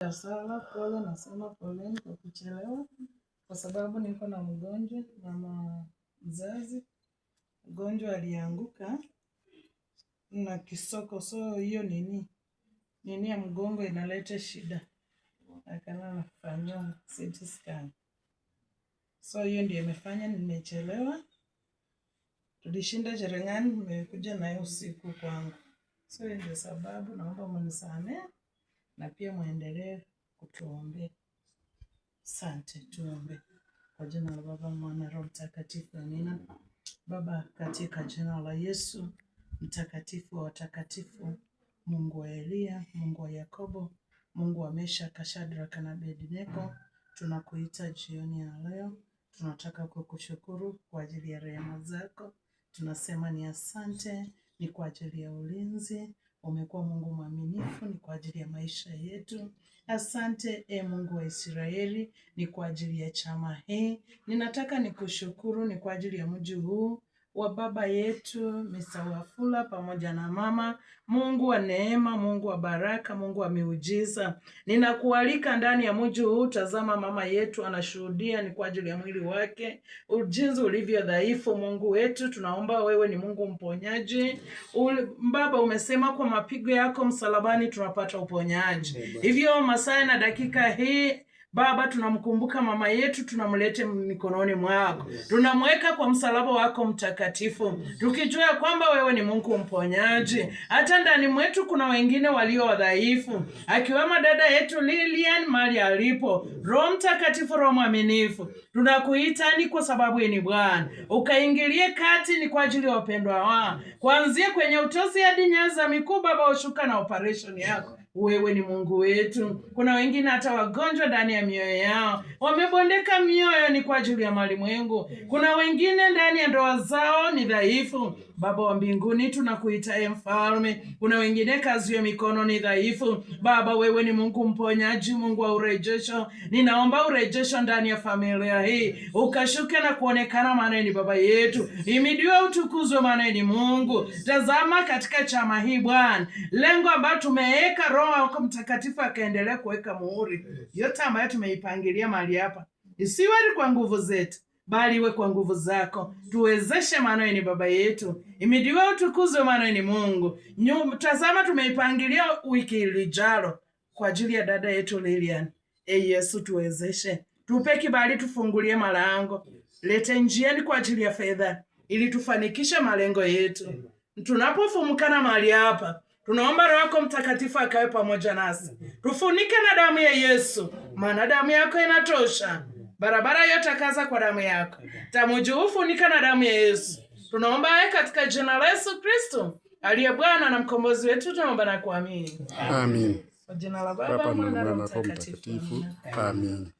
Sala, pole, nasema poleni kwa kuchelewa, kwa sababu niko na mgonjwa, mama mzazi. Mgonjwa alianguka na kisoko, so hiyo nini nini ya mgongo inaleta shida, akana nafanyiwa CT scan. So hiyo ndio imefanya nimechelewa. Tulishinda Cherengani, nimekuja naye usiku kwangu. So hiyo ndio sababu, naomba mnisamee na pia muendelee kutuombea. Asante, tuombe. Kwa jina la Baba, Mwana, Roho Mtakatifu, amina. Baba, katika jina la Yesu, mtakatifu wa watakatifu, Mungu wa Eliya, Mungu wa Yakobo, Mungu wa Meshaka, Shadraka na Abednego, tunakuita jioni ya leo. Tunataka kukushukuru kwa ajili ya rehema zako. Tunasema ni asante, ni kwa ajili ya ulinzi. Umekuwa Mungu mwaminifu, ni kwa ajili ya maisha yetu. Asante e Mungu wa Israeli, ni kwa ajili ya chama hii. Ninataka nikushukuru, ni kwa ajili ya mji huu wa baba yetu Mr. Wafula pamoja na mama. Mungu wa neema, Mungu wa baraka, Mungu wa miujiza, ninakualika ndani ya mji huu. Tazama mama yetu anashuhudia, ni kwa ajili ya mwili wake, jinsi ulivyo dhaifu. Mungu wetu, tunaomba wewe ni Mungu mponyaji. Baba, umesema kwa mapigo yako msalabani tunapata uponyaji. Hivyo masaa na dakika hii Baba, tunamkumbuka mama yetu, tunamlete mikononi mwako, tunamweka kwa msalaba wako mtakatifu, tukijua kwamba wewe ni Mungu mponyaji. Hata ndani mwetu kuna wengine walio wadhaifu, akiwemo dada yetu Lilian mali alipo. Roho Mtakatifu, Roho mwaminifu, tunakuita ni kwa sababu ni Bwana, ukaingilie kati, ni kwa ajili ya wapendwa wao, kuanzia kwenye utosi hadi nyayo za mikuu. Baba, ushuka na operation yako. Wewe ni Mungu wetu. Kuna wengine hata wagonjwa ndani ya mioyo yao, wamebondeka mioyo, ni kwa ajili ya malimwengu. Kuna wengine ndani ya ndoa zao ni dhaifu. Baba wa mbinguni, tunakuita e Mfalme. Kuna wengine kazi ya mikono ni dhaifu. Baba, wewe ni Mungu mponyaji, Mungu wa urejesho. Ninaomba urejesho ndani ya familia hii, ukashuke na kuonekana, maana ni baba yetu. Imidiwe, utukuzwe, maana ni Mungu. Tazama katika chama hii Bwana, lengo ambayo tumeweka, Roho wako Mtakatifu akaendelea kuweka muhuri yote ambayo tumeipangilia mahali hapa, isiwe kwa nguvu zetu bali iwe kwa nguvu zako. Tuwezeshe, maana ni baba yetu. Imidiwe, utukuzwe, maana ni Mungu. Tazama, tumeipangilia wiki lijalo kwa ajili ya dada yetu Lilian. E Yesu, tuwezeshe, tupe kibali, tufungulie malango, lete njiani kwa ajili ya fedha, ili tufanikishe malengo yetu. Tunapofumukana mahali hapa, tunaomba Roho yako Mtakatifu akawe pamoja nasi, tufunike na damu ya Yesu, maana damu yako inatosha. Barabara yote kaza kwa damu yako, tamuji ufunika na damu ya Yesu. Tunaomba haya katika jina la Yesu Kristo aliye Bwana na mkombozi wetu, tunaomba na kuamini. Amin. Kwa jina la Baba, Baba na Mwana na Mwana Roho Roho Mtakatifu. Mtakatifu. Amin.